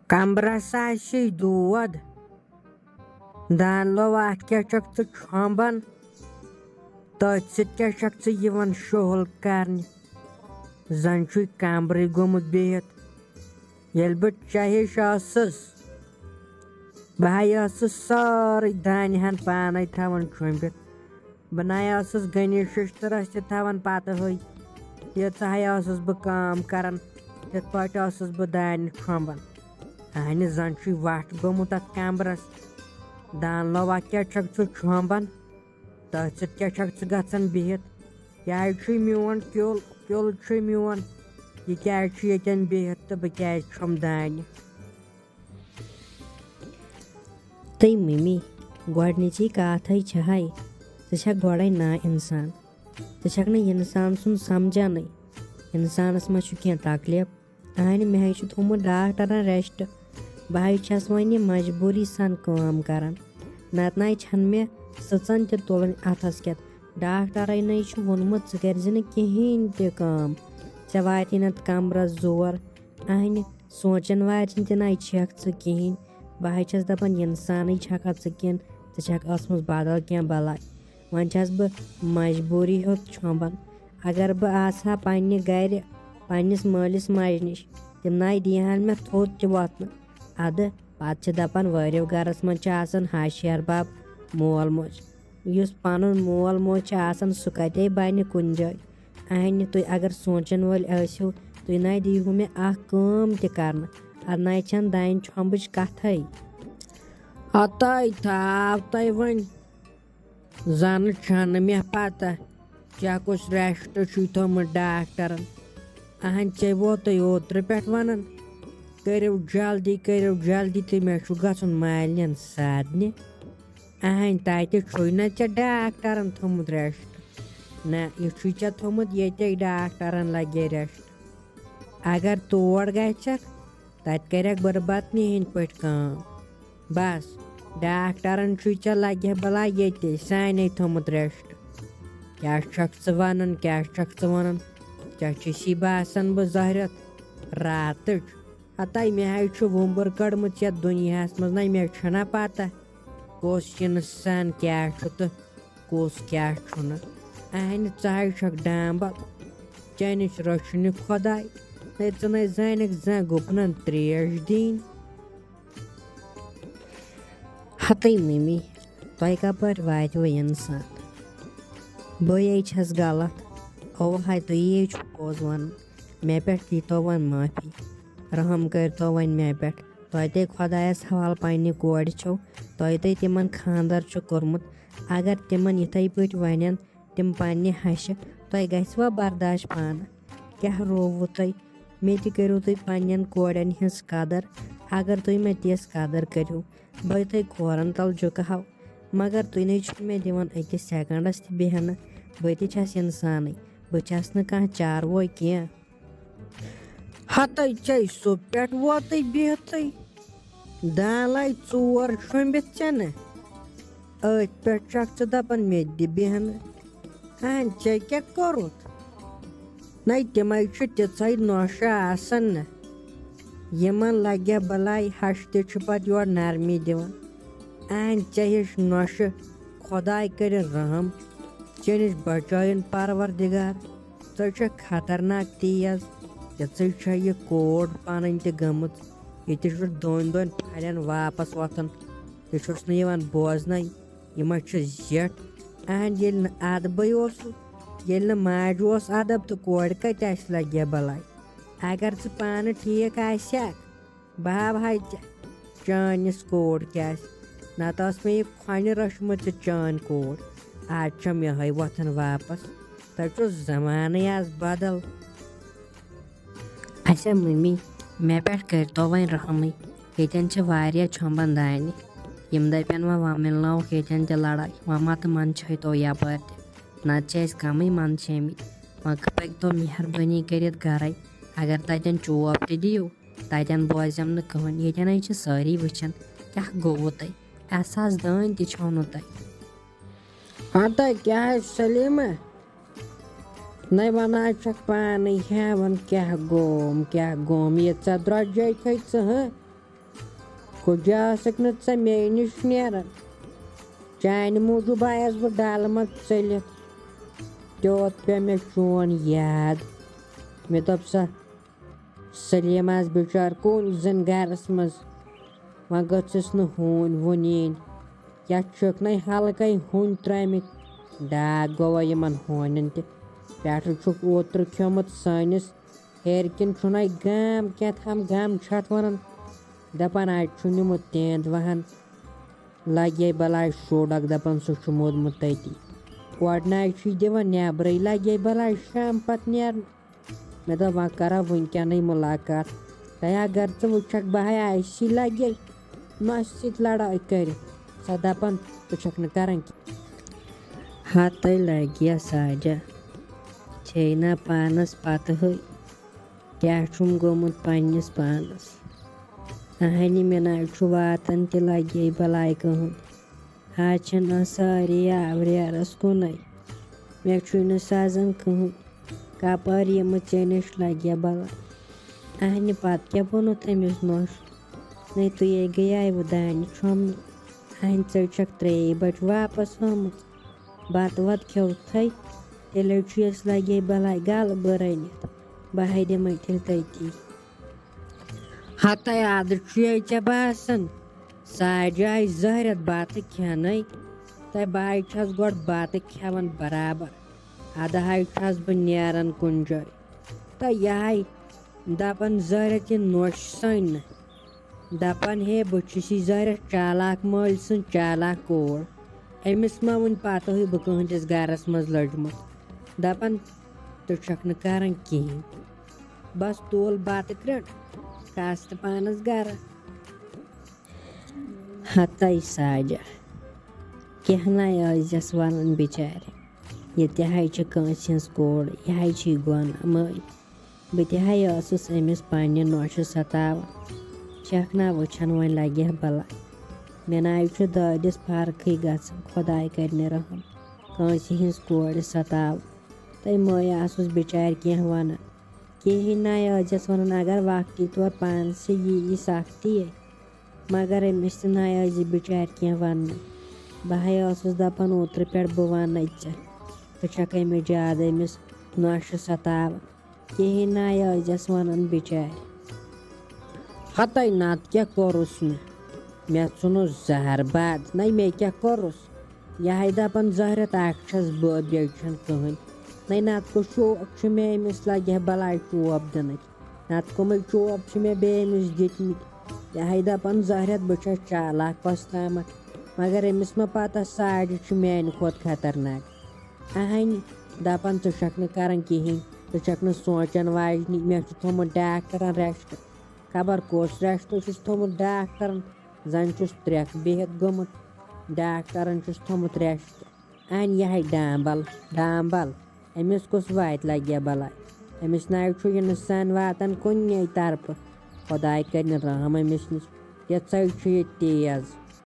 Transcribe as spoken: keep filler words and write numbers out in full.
کمبرس آسی دود۔ دانلو، اتھ کیٛاہ چھکھ ژٕ چھۄمبان؟ تٔتھۍ سۭتۍ کیٛاہ چھکھ ژٕ یِوان شُہُل کرنہِ؟ زن چھُے کمبرٕے گوٚمُت بِہِتھ۔ ییٚلہِ بہٕ چاہے ٲسٕس، بہٕ ہاے ٲسٕس سٲرٕے دانہِ ہن پانے تھاوان چھۄمبِتھ۔ بہٕ نَے ٲسٕس غنی ششتٕرس تہِ تھاوان پتہٕ ہٕے۔ تیٖژاہ ہَے ٲسٕس بہٕ کٲم کران، تِتھ پٲٹھۍ ٲسٕس بہٕ دانہِ چھۄمبان۔ اہنہِ زن چھُے وٹھ گوٚمُت اتھ کمبرس۔ دانلوا، کیٛاہ چھکھ ژٕ چھۄمبان؟ تٔتھۍ سۭتۍ کیٛاہ چھکھ ژٕ گژھان بِہِتھ؟ کیٛازِ چھُے میون کیُل، کیُل چھُے میون؟ یہِ کیٛازِ چھُ ییٚتٮ۪ن بِہِتھ تہٕ بہٕ کیٛازِ چھۄمبہٕ دانہِ؟ تہٕ مِمی، گۄڈٕنِچی کَتھ ہے چھےٚ ہَے، ژٕ چھَکھ گۄڈَے نا اِنسان۔ ژٕ چھَکھ نہٕ اِنسان سُنٛد سَمجھانٕے۔ اِنسانَس ما چھُ کینٛہہ تکلیٖف؟ اَہَنہِ، مےٚ ہے چھُ تھوٚومُت ڈاکٹرَن ریسٹ۔ بہٕ ہے چھَس وۄنۍ یہِ مجبوٗری سان کٲم کَران۔ نَتہٕ نَے چھَنہٕ مےٚ سٕژَن تہِ تُلٕنۍ اَتھَس کٮ۪تھ۔ ڈاکٹرَے نَے چھُ ووٚنمُت، ژٕ کٔرۍ زِ نہٕ کِہیٖنۍ تہِ کٲم۔ ژےٚ واتی نَتہٕ کَمرَس زور۔ اَہَنہِ، سونٛچان واچان تہِ نَے چھَکھ ژٕ کِہیٖنۍ۔ بہٕ ہَے چھَس دَپان، اِنسانٕے چھَکھا ژٕ کِنہٕ ژٕ چھَکھ ٲسمٕژ بدل کینٛہہ بَلاے۔ وۄنۍ چھَس بہٕ مجبوٗری ہیوٚت چھۄمبان۔ اگر بہٕ آسہٕ ہا پنٛنہِ گَرِ، پنٛنِس مٲلِس ماجہِ نِش، تِم نَے دِیہِ ہَن مےٚ تھوٚد تہِ وۄتھنہٕ۔ اَدٕ پَتہٕ چھِ دَپان، وٲرِو گَرَس منٛز چھِ آسان ہَش ہِحٮ۪ر بَب، مول موج۔ یُس پَنُن مول موج چھِ آسان، سُہ کَتے بَنہِ کُنہِ جایہِ؟ اہنہِ، تُہۍ اگر سونٛچن وٲلۍ ٲسِو، تُہۍ نَے دیٖہِو مےٚ اکھ کٲم تہِ کرنہٕ، ادٕ نَے چھَنہٕ دانہِ چھۄمبٕچ کتھے۔ ہتاے تھاو تۄہہِ وۄنۍ، زنہٕ چھَنہٕ مےٚ پتہ ژےٚ کُس ریسٹ چھُے تھوٚمُت ڈاکٹرن۔ اہن، ژےٚ ووتُے اوترٕ پٮ۪ٹھ ونان، کٔرِو جلدی، کٔرِو جلدی، تہٕ مےٚ چھُ گژھُن مالِنٮ۪ن سارنہِ۔ اہن، تتہِ چھُے نہ ژےٚ ڈاکٹرن تھوٚمُت ریسٹ۔ نہ، یہِ چھُے ژےٚ تھوٚمُت ییٚتے ڈاکٹرن لگے ریسٹ۔ اگر تور گژھکھ، تتہِ کرکھ بُرٕ بطنی ہٕنٛدۍ پٲٹھۍ کٲم۔ بس، ڈاکٹرن چھُے ژےٚ لگہِ بلاے ییٚتے سانے تھوٚمُت ریسٹ۔ کیٛاہ چھکھ ژٕ ونان، کیٛاہ چھکھ ژٕ ونان؟ ژےٚ چھُے باسان بہٕ زہرٮ۪تھ راتٕچ۔ ہتاے، مےٚ حظ چھُ وُمبُر کٔڑمٕژ یتھ دُنیاہس منٛز، نہ مےٚ چھنہ پتہ کُس اِنسان کیٛاہ چھُ تہٕ کُس کیٛاہ چھُنہٕ۔ اہنہِ، ژٕ حظ چھکھ ڈامبل، ژےٚ نِش رچھِ نہٕ خۄداے، نَے ژٕ نَے زانکھ زانٛہہ گُپنن تریش دِنۍ۔ ہتٕے مِمی، تۄہہِ کپٲرۍ واتِوٕ اِنسان؟ بٕے ہے چھَس غلط۔ اوٕ ہاے، تُہی ہے چھُو پوٚز وَنان۔ مےٚ پٮ۪ٹھ دیٖتو وۄنۍ معٲفی۔ رحم کٔرۍتو وۄنۍ مےٚ پٮ۪ٹھ۔ تۄہہِ تے خۄدایَس حوالہٕ پنٛنہِ کورِ چھو، تۄہہِ تے تِمَن خانٛدر چھُ کوٚرمُت۔ اگر تِمَن یِتھَے پٲٹھۍ وَنَن تِم پنٛنہِ ہَشہِ، تۄہہِ گژھِوا برداش پانہٕ؟ کیٛاہ رووُ تۄہہِ؟ مےٚ تہِ کٔرِو تُہۍ پنٛنٮ۪ن کورٮ۪ن ہِنٛز قدر۔ اگر تُہۍ مےٚ تِژھ قدر کٔرِو، بہٕ تۄہہِ کھورن تل جُکہٕ ہاو، مگر تُہۍ نے چھِو مےٚ دِوان أکِس سیکنڈس تہِ بیہنہٕ۔ بہٕ تہِ چھَس اِنسانٕے، بہٕ چھَس نہٕ کانٛہہ چاروٲے کینٛہہ۔ ہتے ژے سُہ پٮ۪ٹھ ووتٕے بِہتٕے، دالے ژور شوٚمبِتھ ژےٚ نہٕ؟ أتھۍ پٮ۪ٹھ چھَکھ ژٕ دَپان مےٚ تہِ دِ بیہنہٕ۔ اہن، ژےٚ کیٛاہ کوٚرُتھ؟ نَے تِمَے چھِ تِژھَے نۄشہِ آسان نہ۔ یِمَن لَگہِ بَلاے ہَش تہِ چھِ پَتہٕ یورٕ نرمی دِوان۔ اہن، ژےٚ ہِش نۄشہِ خۄداے کٔرِن رحم، ژےٚ نِش بَچٲیِن پَروَردِگار۔ ژٕ چھَکھ خطرناک تیز، تِژھٕے چھےٚ یہِ کوٹ پَنٕنۍ تہِ گٔمٕژ۔ یہِ تہِ چھُ دۄن دۄن پھَلٮ۪ن واپَس وۄتھان، یہِ چھُس نہٕ یِوان بوزنَے۔ یہِ ما چھُ زیٹھ؟ اہن، ییٚلہِ نہٕ ادبٕے اوسُے، ییٚلہِ نہٕ ماجہِ اوس ادب تہٕ کورِ کتہِ آسہِ لگہِ بلاے؟ اگر ژٕ پانہٕ ٹھیٖک آسہِ ہکھ، بہٕ ہاوہاے ژےٚ چٲنِس کوٹ کیٛاہ آسہِ۔ نتہٕ ٲس مےٚ یہِ کھۄنہِ رٔچھمٕژ ژےٚ چٲنۍ کوٹ۔ آز چھم یِہوٚے وۄتھان واپس۔ تۄہہِ چھُ زمانٕے آز بدل۔ اچھا ممی، مےٚ پٮ۪ٹھ کٔرۍتو وۄنۍ رحمٕے۔ ییٚتٮ۪ن چھِ واریاہ چھۄمبان دانہِ۔ یِم دَپن وۄنۍ، وۄنۍ مِلناووکھ ییٚتٮ۪ن تہِ لڑٲے، وۄنۍ ما تہٕ منٛدچھٲیتو یپٲرۍ تہِ۔ نتہٕ چھِ اَسہِ کمٕے منٛدچھٲمٕتۍ۔ وۄنۍ پٔکۍتو مہربٲنی کٔرِتھ گرے۔ اگر تتٮ۪ن چوب تہِ دِیِو، تتٮ۪ن بوزٮ۪م نہٕ کٕہٕنۍ۔ ییٚتٮ۪ن ہے چھِ سٲری وٕچھان، کیٛاہ گوٚوُ تۄہہِ؟ احساس دٲنۍ تہِ چھو نہٕ تۄہہِ۔ ہتا کیٛاہ حظ سلیمہ؟ نَے وَنان چھَکھ پانَے ہٮ۪وان کیٛاہ گوم، کیٛاہ گوم، ییٖژاہ درٛۄجَے تھٲے ژٕ، ہہ؟ کُجا ٲسٕکھ نہٕ ژےٚ مے نِش نیران؟ چانہِ موٗجوٗب آیس بہٕ ڈلہٕ منٛز ژٔلِتھ۔ تیوت پیوٚو مےٚ چون یاد۔ مےٚ دوٚپ، سا سلیمس بِچار کُنۍ زٔنۍ گرس منٛز، وۄنۍ گٔژھٕس نہٕ ہوٗنۍ وُنۍ یِنۍ۔ یا چھِکھ نے ہلکے ہوٗنۍ ترٲمٕتۍ۔ ڈاکھ گوٚوا یِمن ہونٮ۪ن تہِ؟ پٮ۪ٹھٕ چھُکھ اوترٕ کھیوٚمُت سٲنِس ہیرِ کِنۍ چھُنَے گام کیٛاہ تھام گام چھُ اَتھ وَنان۔ دَپان اَتہِ چھُ نیوٗمُت تینٛد وَہَن۔ لَگے بَلاے شوڈَک، دَپان سُہ چھُ موٗدمُت تٔتی۔ اورٕ نَے چھُے دِوان نٮ۪برٕے، لَگے بَلاے شام پَتہٕ نیرنہٕ۔ مےٚ دوٚپ وۄنۍ کَرو وٕنکٮ۪نٕے مُلاقات۔ تَے اگر ژٕ وٕچھَکھ بہٕ ہاے اَسی لَگے نۄشہِ سۭتۍ لَڑٲے کٔرِتھ۔ سۄ دَپان ژٕ چھَکھ نہٕ کَران کینٛہہ۔ ہَتَے لَگہِ یا ساجا۔ چھے نہ پانَس پَتہٕے کیٛاہ چھُم گوٚمُت پنٛنِس پانَس۔ اَہَنہِ مےٚ نہ چھُ واتان تہِ لَگے بَلاے کٕہٕنۍ۔ آز چھِنہٕ سٲری آورٮ۪رَس کُنُے۔ مےٚ چھُے نہٕ سَزان کٕہٕنۍ۔ کَپٲرۍ یِمہٕ ژےٚ نِش لَگہِ بَلاے۔ اَہَنہِ پَتہٕ کیٛاہ ووٚنُتھ تٔمِس نوٚش؟ نَے تُہے گٔیایوٕ دانہِ چھۄمبنہِ۔ اَہَنہِ ژٕ چھَکھ ترٛیٚیہِ بَجہِ واپَس آمٕژ۔ بَتہٕ وَتہٕ کھیوٚوتھَے، تیٚلے چھُ یَس لَگے بَلاے گَلہٕ بہٕ رٔنِتھ۔ بہٕ ہے دِمَے تیٚلہِ تٔتی۔ ہَتَے اَدٕ چھُ یے ژےٚ باسان، ساجہِ آیہِ زہرٮ۪تھ بَتہٕ کھٮ۪نَے، تہٕ بہٕ ہے چھَس گۄڈٕ بَتہٕ کھٮ۪وان برابر۔ اَدٕ ہے چھَس بہٕ نیران کُنہِ جایہِ۔ تہٕ یہِ ہے دَپان زہرٮ۪تھ یہِ نوٚش سٔنۍ نہٕ۔ دَپان ہے بہٕ چھُس یہِ زہرٮ۪تھ چالاک مٲلۍ سٕنٛز چالاک کوٗر۔ أمِس ما وٕنہِ پَتہٕے بہٕ کٕہٕنٛدِس گَرَس منٛز لٔجمٕژ۔ دَپان ژٕ چھَکھ نہٕ کَران کِہیٖنۍ۔ بَس تُل بَتہٕ کرٛنٛڈ، کھس تہٕ پانَس گَرٕ۔ ہَتَے ساجا، کینٛہہ نَے ٲسۍزٮ۪س وَنان بِچارِ۔ یہِ تہِ ہے چھِ کٲنٛسہِ ہٕنٛز کوٗر، یہِ ہے چھِ گۄناہ مٲلۍ۔ بہٕ تہِ ہے ٲسٕس أمِس پنٛنہِ نوشہِ سَتاوان۔ چھَکھ نا وٕچھان وۄنۍ لَگہِ ہا بَلاے۔ مےٚ نَے چھُ دٲدِس فرقٕے گژھان، خۄداے کَرِ نہٕ رحم۔ کٲنٛسہِ ہٕنٛز کورِ سَتاوُن۔ تَے مٲے آسُس بِچارِ کینٛہہ وَنان۔ کِہیٖنۍ نَے ٲسۍزٮ۪س وَنان، اگر وقتی طور پانسٕے یی یہِ سختی۔ مگر أمِس تہِ نَے ٲسۍ بِچارِ کینٛہہ وَننٕے۔ بہٕ ہے ٲسٕس دَپان اوترٕ پٮ۪ٹھ بہٕ وَنَے ژےٚ۔ ژٕ چھَکھ أمِس زیادٕ أمِس نوشہِ سَتاوان۔ کِہیٖنۍ نَے ٲسۍزٮ۪س وَنان بِچارِ۔ ہَتَے نَتہٕ کیٛاہ کوٚرُس مےٚ؟ مےٚ ژھُنُس زَہر بَد۔ نَے مےٚ کیٛاہ کوٚرُس؟ یہِ ہے دَپان زہرٮ۪تھ اَکھ چھَس بہٕ، بیٚیہِ چھَنہٕ کٕہٕنۍ۔ نَے نَتہٕ کُس شوق چھُ مےٚ أمِس لَگہِ ہا بَلاے چوب دِنٕکۍ؟ نَتہٕ کٕمٕے چوب چھِ مےٚ بیٚیہِ أمِس دِتمٕتۍ؟ یہِ ہے دَپان زہرٮ۪تھ بہٕ چھَس چالاک کۄس تامَتھ، مگر أمِس ما پَتہ ساجہِ چھِ میٛانہِ کھۄتہٕ خطرناک۔ اَہَنہِ دَپان ژٕ چھَکھ نہٕ کَران کِہیٖنۍ، ژٕ چھَکھ نہٕ سونٛچان واجنی۔ مےٚ چھُ تھوٚمُت ڈاکٹرَن رٮ۪سٹ، خبر کُس رٮ۪سٹ چھُس تھوٚمُت ڈاکٹرَن، زَن چھُس ترٛٮ۪کھ بِہِتھ گوٚمُت، ڈاکٹرَن چھُس تھوٚمُت رٮ۪سٹ۔ اَنہِ یہِ ہے ڈامبل، ڈامبل۔ أمِس کُس واتہِ لگہِ بلاے؟ أمِس ناوِ چھُ اِنسان واتان کُنے طرفہٕ۔ خۄداے کَرِ نہٕ رحم أمِس نِش۔ یِژھٕے چھُ یہِ تیز۔